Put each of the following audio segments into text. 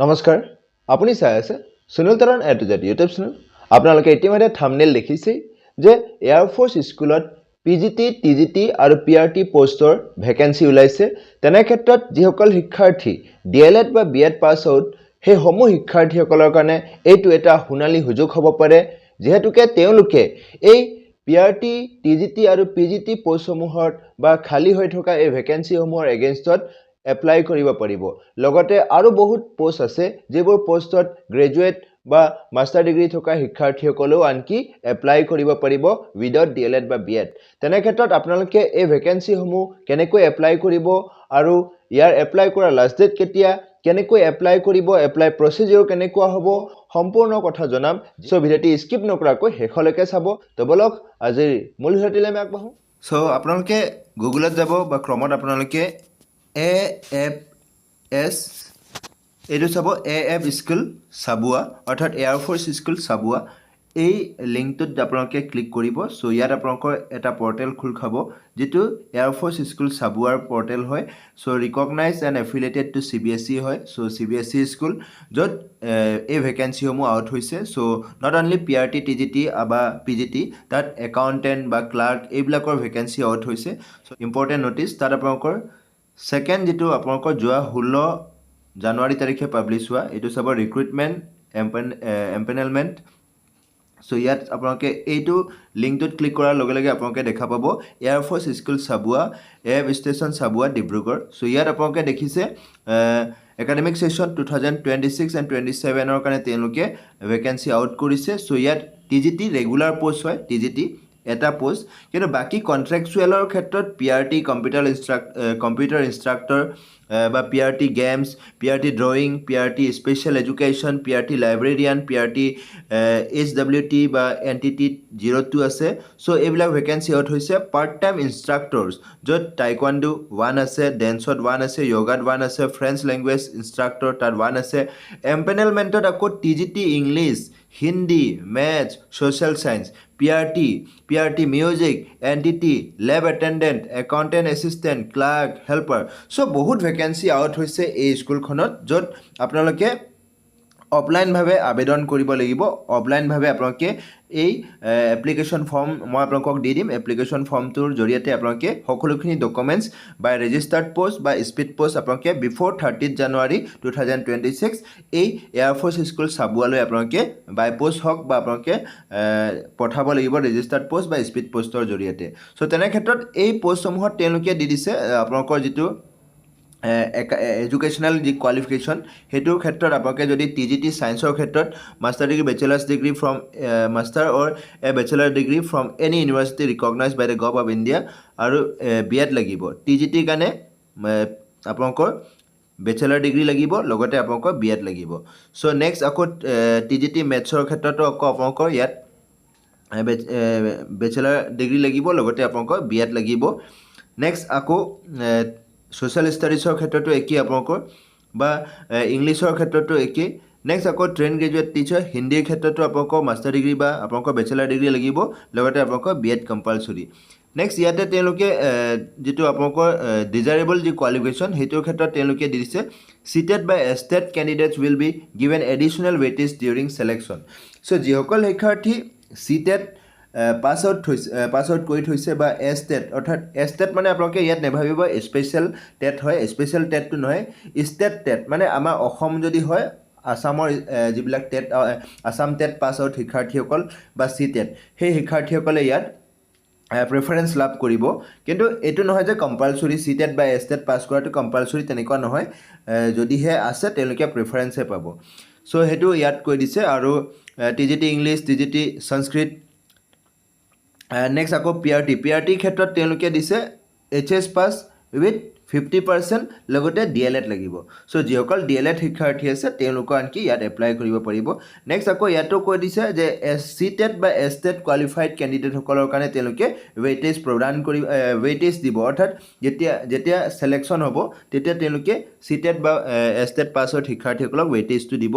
নমস্কাৰ, আপুনি চাই আছে সুনীল তৰণ এ টু জেড ইউটিউব চেনেল। আপোনালোকে ইতিমধ্যে থামনেল দেখিছেই যে এয়াৰফ'ৰ্চ স্কুলত পিজিটি, টিজিটি আৰু পিআৰটি পষ্টৰ ভেকেঞ্চি ওলাইছে। তেনে ক্ষেত্ৰত যিসকল শিক্ষাৰ্থী ডিএলএড বা বিএড পাছ আউট, সেইসমূহ শিক্ষাৰ্থীসকলৰ কাৰণে এইটো এটা সোণালী সুযোগ হ'ব পাৰে, যিহেতুকে তেওঁলোকে এই পিআৰটি, টিজিটি আৰু পিজিটি পষ্টসমূহত বা খালী হৈ থকা এই ভেকেঞ্চিসমূহৰ এগেইনষ্টত এপ্লাই কৰিব পাৰিব। লগতে আৰু বহুত পষ্ট আছে, যিবোৰ পষ্টত গ্ৰেজুৱেট বা মাষ্টাৰ ডিগ্ৰী থকা শিক্ষাৰ্থীসকলেও আনকি এপ্লাই কৰিব পাৰিব উইদাউট ডিএলএড বা বিএড। তেনে ক্ষেত্ৰত আপোনালোকে এই ভেকেঞ্চিসমূহ কেনেকৈ এপ্লাই কৰিব আৰু ইয়াৰ এপ্লাই কৰাৰ লাষ্ট ডেট কেতিয়া, কেনেকৈ এপ্লাই কৰিব, এপ্লাই প্ৰচিডিউৰ কেনেকুৱা হ'ব, সম্পূৰ্ণ কথা জনাম। চ' ভিডিঅ'টি স্কিপ নকৰাকৈ শেষলৈকে চাব। তো ব'লক, আজিৰ মূল ভিডিঅ'টিলৈ আমি আগবাঢ়োঁ। চ' আপোনালোকে গুগলত যাব বা ক্ৰমত আপোনালোকে এএফএছ এইটো চাব, এএফ স্কুল চাবুৱা, অৰ্থাৎ এয়াৰফ'ৰ্চ স্কুল চাবুৱা। এই লিংকটোত আপোনালোকে ক্লিক কৰিব। চ' ইয়াত আপোনালোকৰ এটা পৰ্টেল খোল খাব, যিটো এয়াৰফ'ৰ্চ স্কুল চাবুৱাৰ পৰ্টেল হয়। চ' recognise and affiliated to CBSE হয়। চ' চিবিএছই স্কুল, য'ত এই ভেকেঞ্চিসমূহ আউট হৈছে। চ' not only PRT, TGT বা পিজিটি, তাত একাউণ্টেণ্ট বা ক্লাৰ্ক এইবিলাকৰ ভেকেঞ্চি আউট হৈছে। চ' ইম্পৰ্টেণ্ট ন'টিছ তাত আপোনালোকৰ ছেকেণ্ড যিটো আপোনালোকৰ যোৱা 16 জানুৱাৰী তাৰিখে পাব্লিছ হোৱা, এইটো চাব, ৰিক্ৰুইটমেণ্ট এম্পেনেলমেণ্ট। চ' ইয়াত আপোনালোকে এইটো লিংকটোত ক্লিক কৰাৰ লগে লগে আপোনালোকে দেখা পাব air force school Chabua, F station Chabua, Dibrugarh. চ' ইয়াত আপোনালোকে দেখিছে academic session 2026 and 27ৰ কাৰণে তেওঁলোকে ভেকেঞ্চি আউট কৰিছে। চ' ইয়াত টিজিটি ৰেগুলাৰ পষ্ট হয়, টিজিটি এটা পষ্ট। কিন্তু বাকী কণ্ট্ৰেকচুৱেলৰ ক্ষেত্ৰত PRT computer instructor বা PRT games, PRT drawing, PRT special education, PRT librarian, PRT এইচডাব্লিউটি বা এনটিটি 02 আছে। চ' এইবিলাক ভেকেঞ্চি আউট হৈছে। পাৰ্ট টাইম ইনষ্ট্ৰাক্টৰ্ছ, য'ত টাইকোৱাণ্ডো ওৱান আছে, ডেন্সত ওৱান আছে, য়োগাত ওৱান আছে, ফ্ৰেঞ্চ লেংগুৱেজ ইনষ্ট্ৰাক্টৰ তাত ওৱান আছে। এম্পেনেলমেণ্টত আকৌ TGT English, Hindi, maths, social science, PRT, PRT music, NTT, লেব attendant, accountant assistant, clerk, helper. চ' বহুত ভেকেঞ্চি আউট হৈছে এই স্কুলখনত, য'ত আপোনালোকে অফলাইনভাৱে আবেদন কৰিব লাগিব। অফলাইনভাৱে আপোনালোকে এই এপ্লিকেশ্যন ফৰ্ম মই আপোনালোকক দি দিম। এপ্লিকেশ্যন ফৰ্মটোৰ জৰিয়তে আপোনালোকে সকলোখিনি ডকুমেণ্টছ বা ৰেজিষ্টাৰ্ড পষ্ট বা স্পীড পষ্ট আপোনালোকে before 30 January 2026 এই এয়াৰফ'ৰ্চ স্কুল চাবুৱালৈ আপোনালোকে বাই পষ্ট হওক বা আপোনালোকে পঠাব লাগিব ৰেজিষ্টাৰ্ড পষ্ট বা স্পীড পষ্টৰ জৰিয়তে। চ' তেনে ক্ষেত্ৰত এই পষ্টসমূহত তেওঁলোকে দি দিছে আপোনালোকৰ যিটো এডুকেশ্যনেল যি কোৱালিফিকেশ্যন, সেইটোৰ ক্ষেত্ৰত আপোনালোকে যদি টিজিটি ছায়েন্সৰ ক্ষেত্ৰত master degree, bachelor's degree from master or a bachelor degree from any university recognise by the Gov of India আৰু বি এড লাগিব। টিজিটিৰ কাৰণে আপোনালোকৰ বেচেলাৰ ডিগ্ৰী লাগিব, লগতে আপোনালোকৰ বি এড লাগিব। চ' নেক্সট আকৌ টিজিটি মেথছৰ ক্ষেত্ৰতো আকৌ আপোনালোকৰ ইয়াত বেচেলাৰ ডিগ্ৰী লাগিব, লগতে আপোনালোকৰ বি এড লাগিব। নেক্সট আকৌ ছ'চিয়েল ষ্টাডিজৰ ক্ষেত্ৰতো একেই আপোনালোকৰ বা ইংলিছৰ ক্ষেত্ৰতো একেই। নেক্সট আকৌ ট্ৰেইন গ্ৰেজুৱেট টিচাৰ হিন্দীৰ ক্ষেত্ৰতো আপোনালোকৰ মাষ্টাৰ ডিগ্ৰী বা আপোনালোকৰ বেচেলাৰ ডিগ্ৰী লাগিব, লগতে আপোনালোকৰ বি এড কম্পালচৰি। নেক্সট ইয়াতে তেওঁলোকে যিটো আপোনালোকৰ ডিজাইৰেবল যি কোৱালিফিকেশ্যন, সেইটোৰ ক্ষেত্ৰত তেওঁলোকে দি দিছে, CTET বা STET candidates will be given additional weightage during selection. চ' যিসকল শিক্ষাৰ্থী চি টেট পাছ আউট হৈছে, পাছ আউট কৰি থৈছে বা এছ টেট, অৰ্থাৎ এছ টেট মানে আপোনালোকে ইয়াত নাভাবিব স্পেচিয়েল টেট হয়। স্পেচিয়েল টেটটো নহয়, ষ্টেট টেট মানে আমাৰ অসম যদি হয়, আছামৰ যিবিলাক TET, Assam TET pass out শিক্ষাৰ্থীসকল বা চি টেট, সেই শিক্ষাৰ্থীসকলে ইয়াত প্ৰিফাৰেঞ্চ লাভ কৰিব। কিন্তু এইটো নহয় যে কম্পালচৰি চি টেট বা এছ টেট পাছ কৰাটো কম্পালচৰি, তেনেকুৱা নহয়। যদিহে আছে, তেওঁলোকে প্ৰিফাৰেঞ্চহে পাব। চ' সেইটো ইয়াত কৈ দিছে। আৰু TGT English, TGT সংস্কৃত। নেক্সট আকৌ পিআৰটি। পিআৰটিৰ ক্ষেত্ৰত তেওঁলোকে দিছে HS pass with 50%, লগতে ডিএলএড লাগিব। চ' যিসকল ডিএলএড শিক্ষাৰ্থী আছে, তেওঁলোকৰ আনকি ইয়াত এপ্লাই কৰিব পাৰিব। নেক্সট আকৌ ইয়াতো কৈ দিছে যে চি টেট বা এছ টেট কোৱালিফাইড কেণ্ডিডেটসকলৰ কাৰণে তেওঁলোকে ৱেইটেজ প্ৰদান কৰি ৱেইটেজ দিব। অৰ্থাৎ যেতিয়া যেতিয়া ছিলেকশ্যন হ'ব, তেতিয়া তেওঁলোকে চি টেট বা এছ টেট পাছ আউট শিক্ষাৰ্থীসকলক ৱেইটেজটো দিব।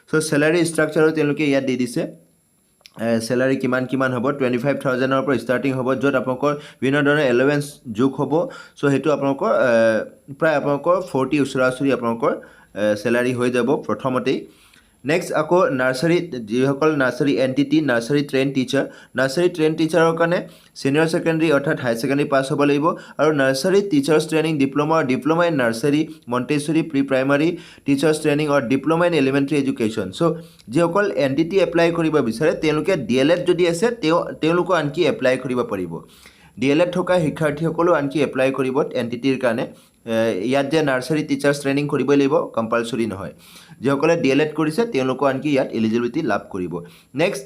চ' চেলাৰী ষ্ট্ৰাকচাৰো তেওঁলোকে ইয়াত দি দিছে, চেলাৰী কিমান কিমান হ'ব। 25,000ৰ পৰা ষ্টাৰ্টিং হ'ব, য'ত আপোনালোকৰ বিভিন্ন ধৰণৰ এলেৱেঞ্চ যোগ হ'ব। চ' সেইটো আপোনালোকৰ প্ৰায় আপোনালোকৰ 40 ওচৰা ওচৰি আপোনালোকৰ চেলাৰী হৈ যাব প্ৰথমতেই। নেক্সট আকৌ নাৰ্চাৰী, যিসকল nursery NTT, nursery trained teacher, nursery trained টিচাৰৰ কাৰণে ছিনিয়ৰ ছেকেণ্ডেৰী অৰ্থাৎ হায়াৰ ছেকেণ্ডেৰী পাছ হ'ব লাগিব আৰু nursery teachers training diploma, diploma in nursery, Montessori, pre primary teachers training or diploma in elementary education. So যিসকল entity apply কৰিব বিচাৰে, তেওঁলোকে D.El.Ed যদি আছে, তেওঁলোকো আনকি এপ্লাই কৰিব পাৰিব। ডিএলএড থকা শিক্ষাৰ্থীসকলেও আনকি এপ্লাই কৰিব এনটিটিৰ কাৰণে। ইয়াত যে নাৰ্চাৰী টিচাৰ্ছ ট্ৰেইনিং কৰিবই লাগিব, কম্পালচৰি নহয়। যিসকলে ডিএলএড কৰিছে, তেওঁলোকো আনকি ইয়াত এলিজিবিলিটি লাভ কৰিব। নেক্সট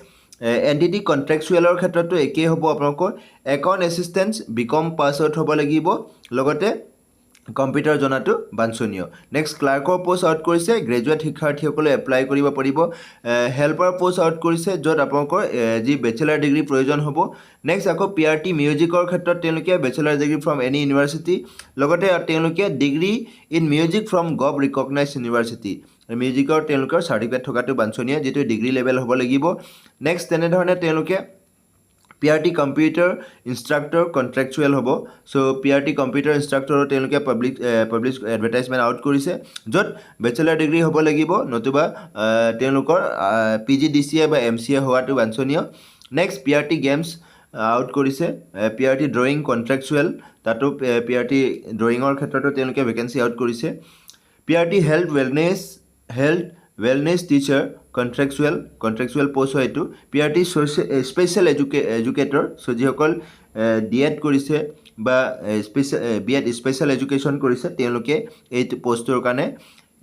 এনটিটি কণ্ট্ৰেকচুৱেলৰ ক্ষেত্ৰতো একেই হ'ব। আপোনালোকৰ account assistant B Com pass out হ'ব লাগিব, লগতে কম্পিউটাৰ জনাটো বাঞ্ছনীয়। নেক্সট ক্লাৰ্কৰ পষ্ট আউট কৰিছে, গ্ৰেজুৱেট শিক্ষাৰ্থীসকলে এপ্লাই কৰিব পাৰিব। হেল্পাৰ পষ্ট আউট কৰিছে, য'ত আপোনালোকৰ যি বেচেলাৰ ডিগ্ৰী প্ৰয়োজন হ'ব। নেক্সট আকৌ পিআৰটি মিউজিকৰ ক্ষেত্ৰত তেওঁলোকে bachelor degree from any university, লগতে তেওঁলোকে degree in music from gov recognise university, মিউজিকৰ তেওঁলোকৰ চাৰ্টিফিকেট থকাটো বাঞ্ছনীয়, যিটো ডিগ্ৰী লেভেল হ'ব লাগিব। নেক্সট তেনেধৰণে তেওঁলোকে পিআৰটি কম্পিউটাৰ ইনষ্ট্ৰাক্টৰ কণ্ট্ৰেকচুৱেল হ'ব। চ' পিআৰটি কম্পিউটাৰ ইনষ্ট্ৰাক্টৰো তেওঁলোকে পাব্লিছ এডভাৰটাইজমেণ্ট আউট কৰিছে, য'ত বেচেলাৰ ডিগ্ৰী হ'ব লাগিব, নতুবা তেওঁলোকৰ পিজিডিচিএ বা এমচিএ হোৱাটো বাঞ্ছনীয়। নেক্সট পিআৰটি গেমছ আউট কৰিছে, পিআৰটি ড্ৰয়িং কণ্ট্ৰেকচুৱেল, তাতো পিআৰটি ড্ৰয়িঙৰ ক্ষেত্ৰতো তেওঁলোকে ভেকেঞ্চি আউট কৰিছে। PRT health wellness teacher contractual post হয় এইটো। PRT special educator, so যিসকল ডি এড কৰিছে বা B Ed special education কৰিছে, তেওঁলোকে এই পষ্টটোৰ কাৰণে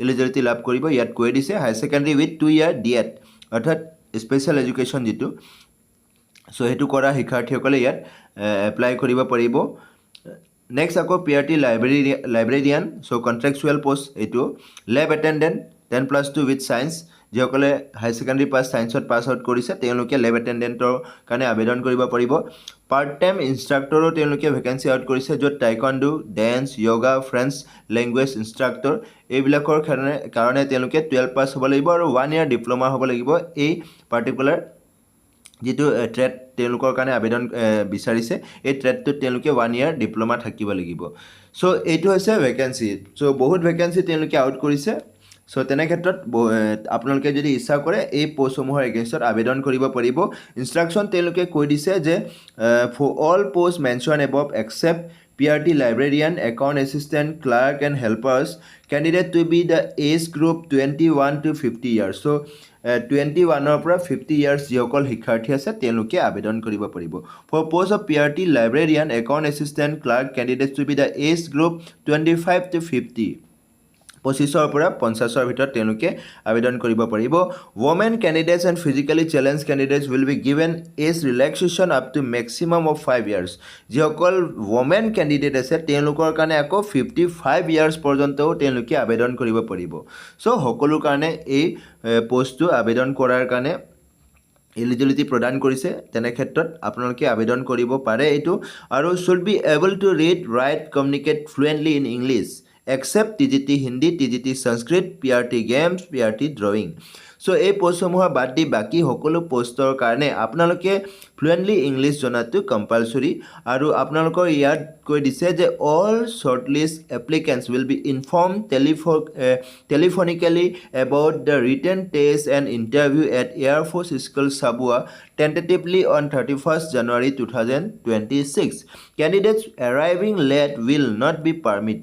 এলিজিবিলিটি লাভ কৰিব। ইয়াত কৈ দিছে higher secondary with 2 year D Ed, অৰ্থাৎ স্পেচিয়েল এডুকেশ্যন যিটো, চ' সেইটো কৰা শিক্ষাৰ্থীসকলে ইয়াত এপ্লাই কৰিব পাৰিব। নেক্সট আকৌ PRT librarian, so contractual post এইটো। Lab attendant, 10+2 with science, যিসকলে হায়াৰ ছেকেণ্ডেৰী পাছ, ছায়েন্সত পাছ আউট কৰিছে, তেওঁলোকে লেব এটেণ্ডেণ্টৰ কাৰণে আবেদন কৰিব পাৰিব। পাৰ্ট টাইম ইনষ্ট্ৰাক্টৰো তেওঁলোকে ভেকেঞ্চি আউট কৰিছে, য'ত taekwondo, dance, yoga, French language instructor, এইবিলাকৰ কাৰণে তেওঁলোকে 12 পাছ হ'ব লাগিব আৰু ওৱান ইয়াৰ ডিপ্ল'মা হ'ব লাগিব। এই পাৰ্টিকুলাৰ যিটো ট্ৰেড তেওঁলোকৰ কাৰণে আবেদন বিচাৰিছে, এই ট্ৰেডটোত তেওঁলোকে ওৱান ইয়াৰ ডিপ্ল'মা থাকিব লাগিব। চ' এইটো হৈছে ভেকেঞ্চি। চ' বহুত ভেকেঞ্চি তেওঁলোকে আউট কৰিছে। চ' তেনে ক্ষেত্ৰত আপোনালোকে যদি ইচ্ছা কৰে, এই পষ্টসমূহৰ এগেইনষ্টত আবেদন কৰিব পাৰিব। ইনষ্ট্ৰাকশ্যন তেওঁলোকে কৈ দিছে যে for all post mention above except PRT librarian, account assistant, clerk and helpers, candidate to be the age group 21 to 50 years. So 21ৰ পৰা 50 ইয়াৰ্ছ যিসকল শিক্ষাৰ্থী আছে, তেওঁলোকে আবেদন কৰিব পাৰিব। For post of PRT librarian, account assistant, clerk, candidate to be the age group 25 to 50, 25ৰ পৰা 50ৰ ভিতৰত তেওঁলোকে আবেদন কৰিব পাৰিব। Women candidates and physically challenge candidates will be given age relaxation up to maximum of 5 years. যিসকল women candidate আছে, তেওঁলোকৰ কাৰণে আকৌ 55 ইয়াৰ্ছ পৰ্যন্তও তেওঁলোকে আবেদন কৰিব পাৰিব। চ' সকলো কাৰণে এই পষ্টটো আবেদন কৰাৰ কাৰণে এলিজিবিলিটি প্ৰদান কৰিছে। তেনে ক্ষেত্ৰত আপোনালোকে আবেদন কৰিব পাৰে এইটো। আৰু should be able to read, write, communicate fluently in English except TGT Hindi, TGT Sanskrit, PRT games, PRT drawing. So এই পষ্টসমূহৰ বাদ দি বাকী সকলো পষ্টৰ কাৰণে আপোনালোকে ফ্লুৱেণ্টলি ইংলিছ জনাটো কম্পালচৰি। আৰু আপোনালোকৰ ইয়াত কৈ দিছে যে all shortlist applicants will be inform telephonically about the written test and interview at Air Force School, Chabua, tentatively on 31st January 2026. Candidates arriving late will not be permit.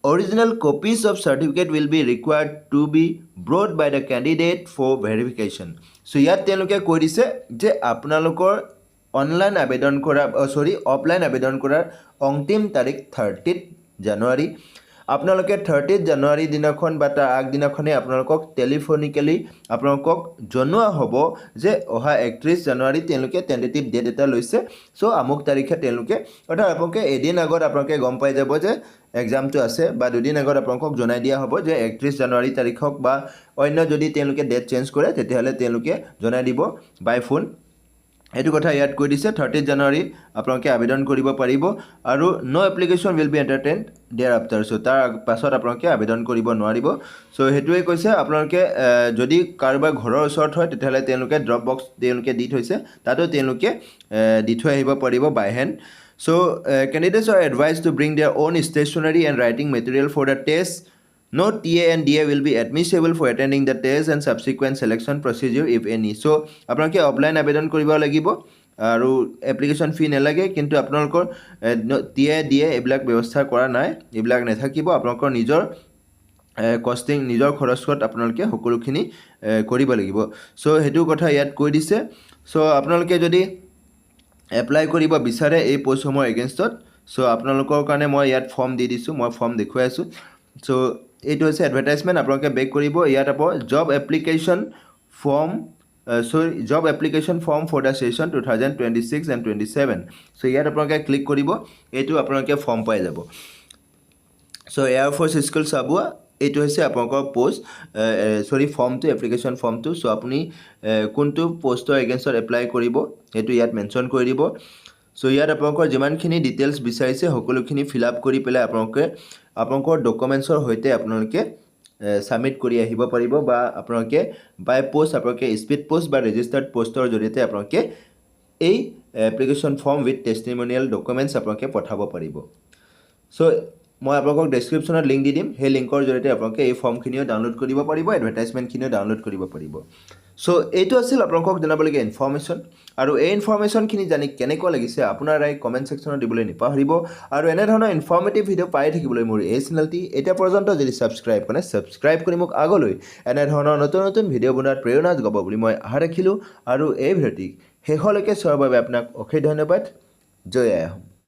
Original copies of certificate will be required to be brought by the candidate for verification. So ইয়াত তেওঁলোকে কৈ দিছে যে আপোনালোকৰ online আবেদন কৰা, চৰি, offline আবেদন কৰাৰ অন্তিম তাৰিখ 30 জানুৱাৰী। আপোনালোকে 30 জানুৱাৰী দিনাখন বা তাৰ আগদিনাখনেই আপোনালোকক টেলিফোনিকেলি আপোনালোকক জনোৱা হ'ব যে অহা 31 জানুৱাৰী তেওঁলোকে টেণ্টেটিভ ডেট এটা লৈছে। চ' আমুক তাৰিখে তেওঁলোকে, অৰ্থাৎ আপোনালোকে এদিন আগত আপোনালোকে গম পাই যাব যে এক্সামটো আছে বা দুদিন আগত আপোনালোকক জনাই দিয়া হ'ব যে 31 জানুৱাৰী তাৰিখক বা অন্য যদি তেওঁলোকে ডেট চেঞ্জ কৰে, তেতিয়াহ'লে তেওঁলোকে জনাই দিব বাই ফোন। সেইটো কথা ইয়াত কৈ দিছে। 30 জানুৱাৰী আপোনালোকে আবেদন কৰিব পাৰিব আৰু no application will be entertain thereafter. So তাৰ পাছত আপোনালোকে আবেদন কৰিব নোৱাৰিব। চ' সেইটোৱে কৈছে। আপোনালোকে যদি কাৰোবাৰ ঘৰৰ ওচৰত হয়, তেতিয়াহ'লে তেওঁলোকে ড্ৰপ বক্স তেওঁলোকে দি থৈছে, তাতো তেওঁলোকে দি থৈ আহিব পাৰিব by hand. So candidates are advise to bring their own stationery and writing material for the test. No TA and DA will be admissible for attending the test and subsequent selection procedure, if any. So আপোনালোকে offline আবেদন কৰিব লাগিব আৰু application ফি নালাগে। কিন্তু আপোনালোকৰ T A, D A এইবিলাক ব্যৱস্থা কৰা নাই, এইবিলাক নাথাকিব। আপোনালোকৰ নিজৰ কষ্টিং, নিজৰ খৰচত আপোনালোকে সকলোখিনি কৰিব লাগিব। চ' সেইটো কথা ইয়াত কৈ দিছে। চ' আপোনালোকে যদি এপ্লাই কৰিব বিচাৰে এই পষ্টসমূহৰ এগেইনষ্টত, চ' আপোনালোকৰ কাৰণে মই ইয়াত ফৰ্ম দি দিছোঁ, মই ফৰ্ম দেখুৱাই আছোঁ। চ' এইটো হৈছে এডভাৰটাইজমেণ্ট। আপোনালোকে বেক কৰিব, ইয়াত হ'ব job application form, sorry, job application form for the session 2026 and 27. So ইয়াত আপোনালোকে ক্লিক কৰিব, এইটো আপোনালোকে ফৰ্ম পাই যাব। চ' এয়াৰফ'ৰ্চ স্কুল চাবুৱা, এইটো হৈছে আপোনালোকৰ পষ্ট, চৰি, ফৰ্মটো, এপ্লিকেশ্যন ফৰ্মটো। চ' আপুনি কোনটো পষ্টৰ এগেইনষ্টত এপ্লাই কৰিব, সেইটো ইয়াত মেনশ্যন কৰি দিব। চ' ইয়াত আপোনালোকৰ যিমানখিনি ডিটেইলছ বিচাৰিছে, সকলোখিনি ফিল আপ কৰি পেলাই আপোনালোকে আপোনালোকৰ ডকুমেণ্টছৰ সৈতে আপোনালোকে ছাবমিট কৰি আহিব পাৰিব বা আপোনালোকে বাই পষ্ট, আপোনালোকে স্পীড পষ্ট বা ৰেজিষ্টাৰ্ড পষ্টৰ জৰিয়তে আপোনালোকে এই application form with testimonial documents আপোনালোকে পঠাব পাৰিব। চ' মই আপোনালোকক ডেছক্ৰিপশ্যনত লিংক দি দিম। সেই লিংকৰ জৰিয়তে আপোনালোকে এই ফৰ্মখিনিও ডাউনলোড কৰিব পাৰিব, এডভাৰটাইজমেণ্টখিনিও ডাউনলোড কৰিব পাৰিব। চ' এইটো আছিল আপোনালোকক জনাবলগীয়া ইনফৰ্মেশ্যন। আৰু এই ইনফৰ্মেশ্যনখিনি জানি কেনেকুৱা লাগিছে, আপোনাৰ ৰায় কমেণ্ট ছেকশ্যনত দিবলৈ নাপাহৰিব। আৰু এনেধৰণৰ ইনফৰ্মেটিভ ভিডিঅ' পাই থাকিবলৈ মোৰ এই চেনেলটি এতিয়া পৰ্যন্ত যদি ছাবস্ক্ৰাইব কৰে, ছাবস্ক্ৰাইব কৰি মোক আগলৈ এনেধৰণৰ নতুন নতুন ভিডিঅ' বনোৱাত প্ৰেৰণা যোগাব বুলি মই আশা ৰাখিলোঁ। আৰু এই ভিডিঅ'টিক শেষলৈকে চোৱাৰ বাবে আপোনাক অশেষ ধন্যবাদ। জয় আই অসম।